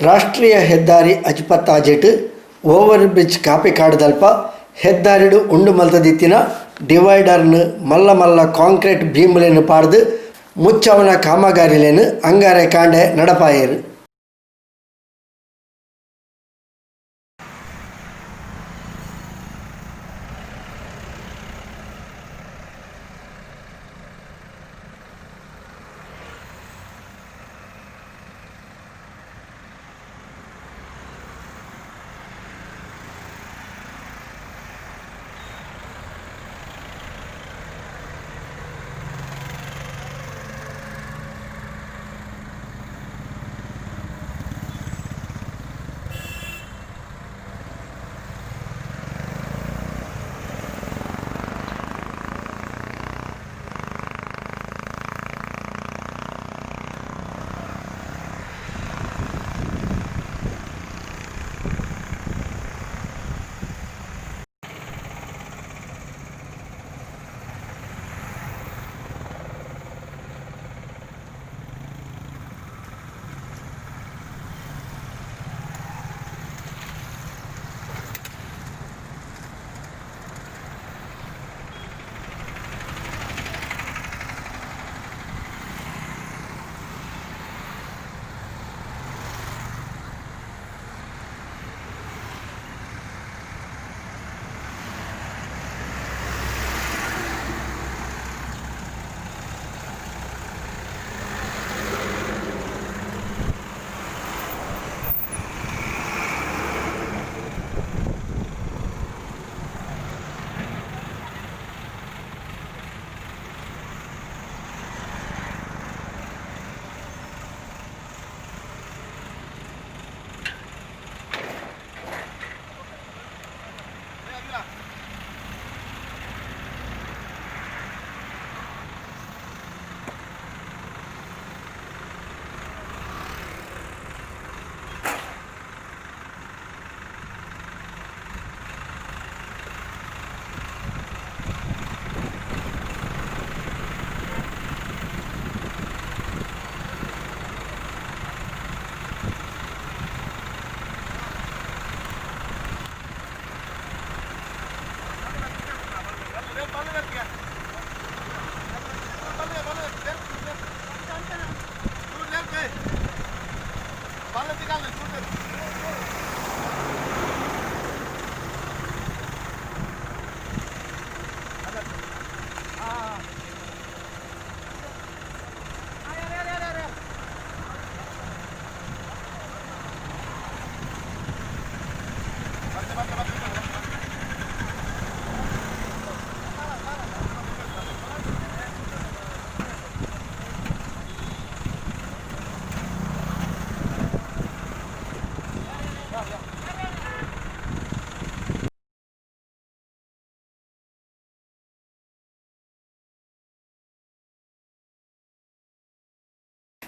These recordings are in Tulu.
ರಾಷ್ಟ್ರೀಯ ಹೆದ್ದಾರಿ ಅಜ್ಪತ್ತಾಜೆಟ್ ಓವರ್ ಬ್ರಿಡ್ಜ್ ಕಾಪಿಕಾಡ್ದಲ್ಪ ಹೆದ್ದಾರಿಡು ಉಂಡು ಮಲ್ತದಿತ್ತಿನ ಡಿವೈಡರ್ನ್ ಮಲ್ಲ ಮಲ್ಲ ಕಾಂಕ್ರೀಟ್ ಭೀಮುಲೆನ್ ಪಾಡ್ದ್ ಮುಚ್ಚವನ ಕಾಮಗಾರಿಲೆನ್ ಅಂಗಾರೆ ಕಾಂಡೆ ನಡಪಾಯೆರ್.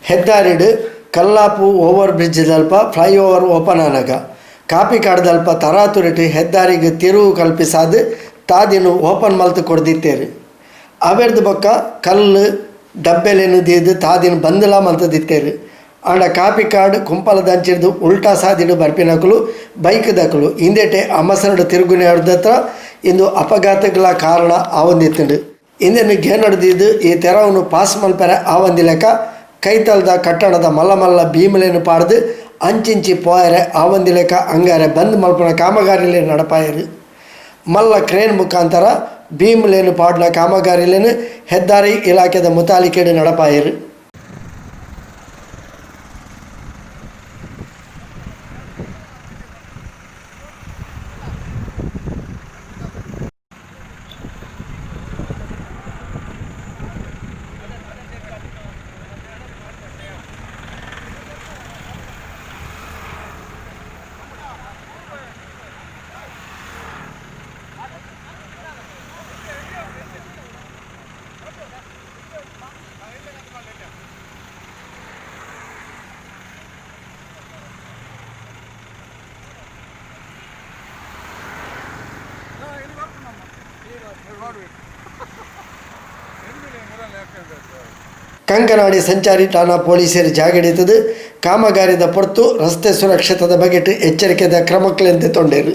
ಹೆದ್ದಾರಿಡ್ ಕಲ್ಲಾಪು ಓವರ್ ಬ್ರಿಡ್ಜ್ ದಲ್ಪ ಫ್ಲೈಓವರ್ ಓಪನ್ ಆನಗ ಕಾಪಿಕಾಡ್ದಲ್ಪ ತರಾತುರಿಟ್ ಹೆದ್ದಾರಿಗೆ ತಿರುವು ಕಲ್ಪಿಸಾದ್ ತಾದಿನು ಓಪನ್ ಮಲ್ತ್ ಕೊರ್ದಿತ್ತೇರು. ಅವೆರ್ದ್ ಬೊಕ್ಕ ಕಲ್ಲು ಡಬ್ಬೆಲೆನ್ ದೀದ್ ತಾದಿನ ಬಂದ್ಲಾ ಮಲ್ತದಿತ್ತೇರು. ಆಂಡ ಕಾಪಿಕಾಡ್ ಕುಂಪಲದಂಚಿರ್ದ್ ಉಲ್ಟಾ ಸಾದಿಡ್ ಬರ್ಪಿನಕುಲು ಬೈಕ್ ದಕುಲು ಇಂದೆಟೆ ಅಮಸರಡ್ ತಿರುಗುನೆರ್ದತ್ರ ಇಂದು ಅಪಘಾತಗಳ ಕಾರಣ ಆವೊಂದಿತ್ತುಂಡು. ಇಂದೆನ್ ಗೇನಡ್ ದೀದ್ ಈ ತೆರವುನು ಪಾಸ್ ಮಲ್ಪೆರೆ ಆವಂದಿಲೆಕ ಕೈತಲ್ದ ಕಟ್ಟಡದ ಮಲ್ಲ ಮಲ್ಲ ಭೀಮಲೆನ್ ಪಾಡ್ದ್ ಅಂಚಿಂಚಿ ಪೋಯರೆ ಆವಂದಿಲೆಕ ಅಂಗಾರೆ ಬಂದ್ ಮಲ್ಪುನ ಕಾಮಗಾರಿಲೆನ್ ನಡಪಾಯೆರ್. ಮಲ್ಲ ಕ್ರೇನ್ ಮುಖಾಂತರ ಭೀಮಲೆನ್ ಪಾಡ್ನ ಕಾಮಗಾರಿಲೆನ್ ಹೆದ್ದಾರಿ ಇಲಾಖೆದ ಮುತಾಲಿಕೆಡ್ ನಡಪಾಯೆರ್. ಕಂಕನಾಡಿ ಸಂಚಾರಿ ಠಾಣಾ ಪೊಲೀಸರು ಜಾಗಡಿತದು ಕಾಮಗಾರಿದ ಪೊರ್ತು ರಸ್ತೆ ಸುರಕ್ಷತೆದ ಬಗೆಟ್ ಎಚ್ಚರಿಕೆದ ಕ್ರಮಕ್ಲೆನ್ ದೆತೊಂಡೆರ್.